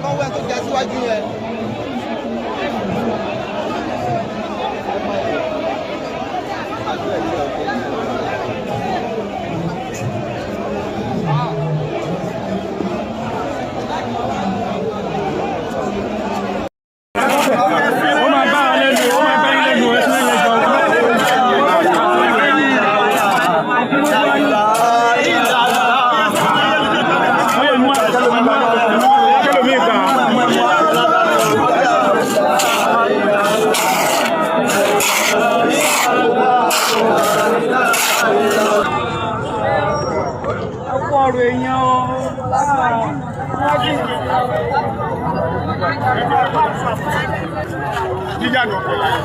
Kán wẹ́ tó ga síwájú yẹn. Ó máa gbá ọ lẹ́nu, ó máa gbá yín lẹ́nu, ẹ tún lè jọ. Kẹ́lòmíì gbà. Ọ̀pọ̀ ọ̀rọ̀ èèyàn o. Jíjà nù ọ̀pọ̀ láyé.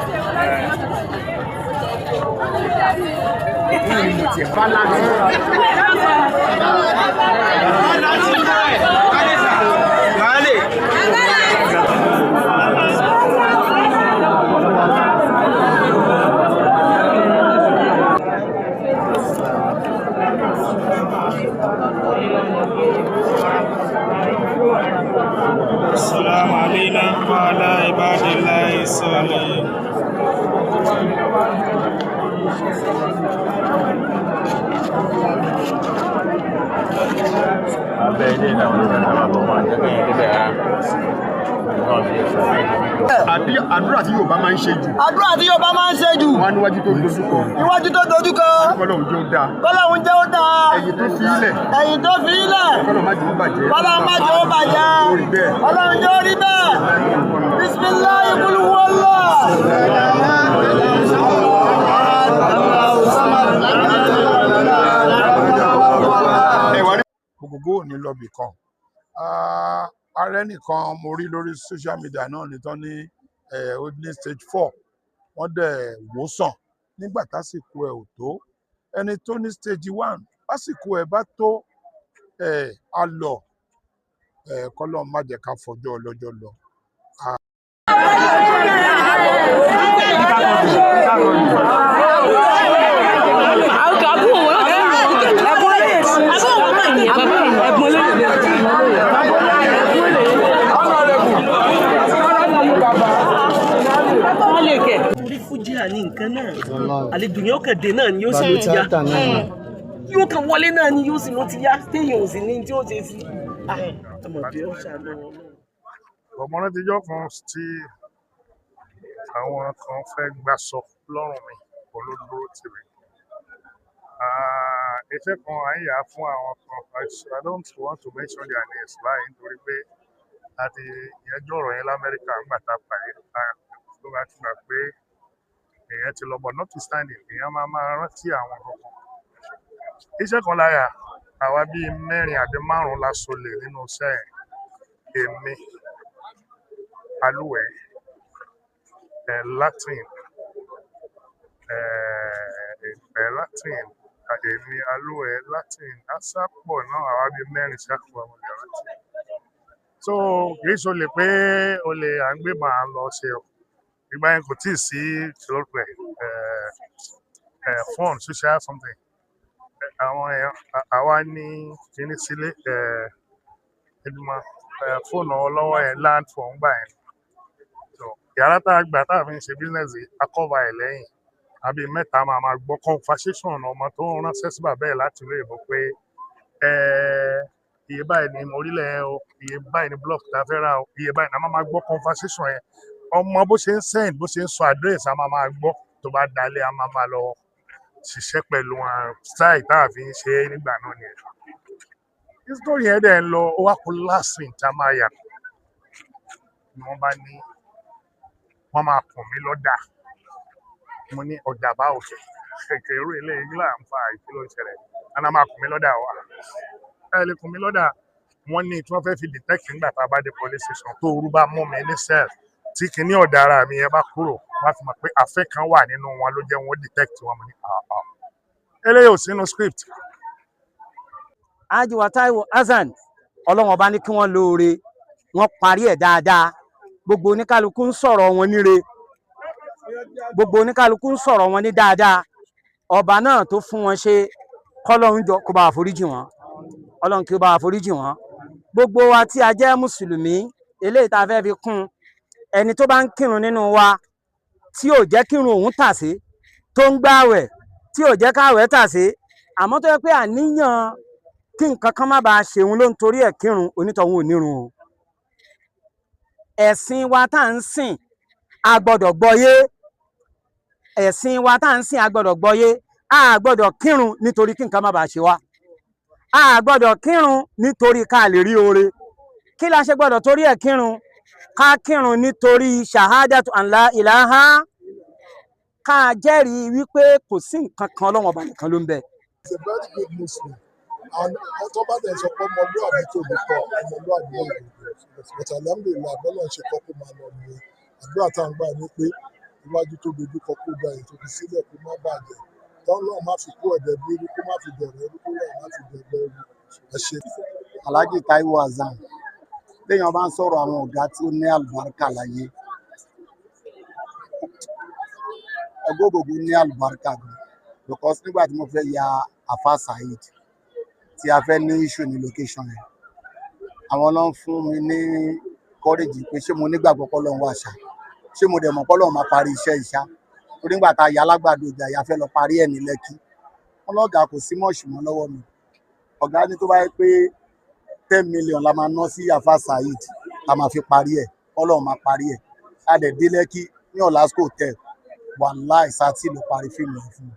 السلام علينا وعلى عباد الله الصالحين. Abẹ́ ilé náà ló ń bá bọ̀ wọ́n àjẹ́ kẹ́yìn débẹ̀ á. Àdúrà tí Yorùbá máa ń ṣe jù. Àdúrà tí Yorùbá máa ń ṣe jù. Wọ́n á níwájú tó dojúkọ. Iwájú tó dojúkọ. Kọ́lọ́hun jẹ́ ó dáa. Kọ́lọ́hun jẹ́ ó dáa. Ẹ̀yìn tó fi ilẹ̀. Ẹ̀yìn tó fi ilẹ̀. Kọ́lọ́hun má jẹ́ ó bàjẹ́. Kọ́lọ́hun má jẹ́ ó bàjẹ́. Ó rí bẹ́ẹ̀. Ọlọ́run jẹ́ ó rí bẹ́ẹ̀. Bismillahi kul huwallah. Ẹ̀wà rí. Gbogbo ò ní lọ́bì kan. Ah, ààrẹ nìkan mo rí lórí social media náà nìtàn ní ó ní stage 4, wọ́n dẹ̀ wò sàn nígbà tásìkò ẹ̀ ò tó. Ẹni tó ní stage 1, tásìkò ẹ̀ bá tó, á lọ. Kọ́lọ́run má jẹ́ ká fọjọ́ ọlọ́jọ́ lọ. Orí fújìá ní nǹkan náà, àlejò yẹn ó kàn dé náà ni yóò sì ló ti yá, yóò kàn wọlé náà ni yóò sì ló ti yá, téèyàn ò sì ní tí ó ṣe sí ọmọ bí ó ṣàánú wọn náà. Ọmọ rántí ijọ́ kan tí àwọn kan fẹ́ gbaṣọ lọ́rùn mi, olódúró tì mí. Ah, iṣẹ́ kan à ń yà á fún àwọn kan. I don't want to mention their names báyìí nítorí pé a ti yanjú ọ̀rọ̀ yẹn l'Amẹ́ríkà nígbà tá a pàdé tó bá ti gbà pé èèyàn ti lọ, but notwithstanding, èèyàn máa máa rántí àwọn kankan. Iṣẹ́ kan láyà àwa bíi mẹ́rin àbí márùn-ún la solè nínú iṣẹ́ yẹn. Èmi, Alúwẹ̀ẹ́, Latin, Latin, èmi, Alúwẹ̀ẹ́, Latin, Asápọ̀ náà, àwa bíi mẹ́rin ṣáàpọ̀ àwọn olè rántí. So kì í ṣolè pé olè à ń gbé màá lọ ṣe o. Ìgbà yẹn kò tíì sí kìlọ́pẹ̀ phone, social something. Àwọn èèyàn àwa ní kíní sílé ẹdùnmọ̀ fóònù ọlọ́wọ́ yẹn, land phone gbà yẹn. So yàrá tá a gbà tá a fi ń ṣe business yìí, a cover ẹ̀ lẹ́yìn. Àbí mẹ́ta máa máa gbọ́ conversation ọmọ tó ń ránṣẹ́ sí bàbá ẹ̀ láti ìlú èbó pé iye báyìí ni mo rílẹ̀ o, iye báyìí ni block tá a fẹ́ rà o, iye báyìí ni a máa máa gbọ́ conversation yẹn. Ọmọ bó ṣe ń send, bó ṣe ń sọ address, a máa máa gbọ́. Tó bá dalẹ̀, a máa máa lọ ṣiṣẹ́ pẹ̀lú wọn, style tá a fi ń ṣe é nígbà náà nìyẹn. Story yẹn dẹ̀ ń lọ, ó wá kó last thing tá a máa yà ni wọ́n bá ní wọ́n máa kùn mí lọ́dà. Mo ní ọ̀dà báwo kẹ̀, kẹ̀kẹ́ irú eléyìí là ń fa ìkí ló ń ṣẹlẹ̀, àná máa kùn mí lọ́dà wa, ẹ lè kùn mí lọ́dà. Wọ́n ní tí wọ́n fẹ́ fi detect nígbà tá a bá dé police station, tó orú bá mú mi ní cell, tí kinní ọ̀dà ara mi yẹn bá kúrò, wọ́n á fi mọ̀ pé àfẹ́ kan wà nínú wọn ló jẹ́ wọn detect wọn. Mo ní àà, eléyìí ò sínú script. Alhaji wa Taiwo Hassan, Ọlọ́run ọba ní kí wọ́n lóore, wọ́n parí ẹ̀ dáadáa. Gbogbo oníkálukú ń sọ̀rọ̀ wọn níre, gbogbo oníkálukú ń sọ̀rọ̀ wọn ní dáadáa. Ọba náà tó fún wọn ṣe, kọ́lọ́run jọ kó bá wa foríjì wọn, Ọlọ́run kí ó bá wa foríjì wọn. Gbogbo wa tí a jẹ́ mùsùlùmí. Eléyìí tá a fẹ́ fi kún un, ẹni tó bá ń kírun nínú wa tí ò jẹ́ kírun òun tà sí, tó ń gbààwẹ̀ tí ò jẹ́ káwẹ̀ tà sí, àmọ́ tó yẹ pé àníyàn kí nǹkan kan má bàa ṣe òun ló ń torí ẹ̀ kírun, onítọ̀hún ò nírun o. Ẹ̀sìn wa tá à ń sìn, a gbọ́dọ̀ gbọ́yé. Ẹ̀sìn wa tá à ń sìn, a gbọ́dọ̀ gbọ́yé. A gbọ́dọ̀ kírun nítorí kí nǹkan má bàa ṣe wá. A gbọ́dọ̀ kírun nítorí ká lè rí oore. Kí la ṣe gbọ́dọ̀ torí ẹ̀ kírun? Ká kírun nítorí shahadatu an la ilaha, ká jẹ́rìí wípé kò sí nǹkan kan, Ọlọ́run Ọba nìkan ló ń bẹ. He's a very good Muslim and tó bá dẹ̀ sọ pé ọmọlúwàbí tó lè kọ ọmọlúwàbí náà lè, but alhamdulillahi, bọ́lá ń ṣe kọ́ kó máa lọ nìyẹn. Àdúrà tá à ń gbà ní pé iwájú tó dojú kọ kó da, èyí tó fi sílẹ̀ kó má bàjẹ́, tọ́lọ́ má fi kó ẹ̀dẹ̀ bí irú, kó má fi dẹ̀rẹ̀ irú, kó lọ́ọ̀ má fi dẹ̀gbẹ́ irú. Ẹ ṣe. Alhaji Taiwo Hassan, téèyàn bá ń sọ̀rọ̀ àwọn ọ̀gá tí ó ní àlùbáríkà láyé, Ògógógó ní àlùbáríkà gan, because nígbà tí mo fẹ́ ya Afa Saheed tí a fẹ́ ní issue ní location yẹn, àwọn ló ń fún mi ní courage pé ṣé mo nígbàgbọ́ pọ́lọ́run wà ṣá, ṣé mo dẹ̀ mọ̀ pọ́lọ́run máa parí iṣẹ́ ìṣá, torí nígbà tá a yà alágbàdo ìjà yà fẹ́ lọ parí ẹ̀ ní Lẹ́kì, wọn lọ́gàá kò sí mọ̀ọ́ṣì mọ́ lọ́wọ́ mi. Ọ̀gá ní tó bá yẹ pé 10 million la máa ná sí Afa Saheed la máa fi parí ẹ̀, Ọlọ́run máa parí ẹ̀. A dẹ̀ dé Lẹ́kì ní Olasco Hotel, wàláì, sátì ló parí fíìmù yẹn fún mi.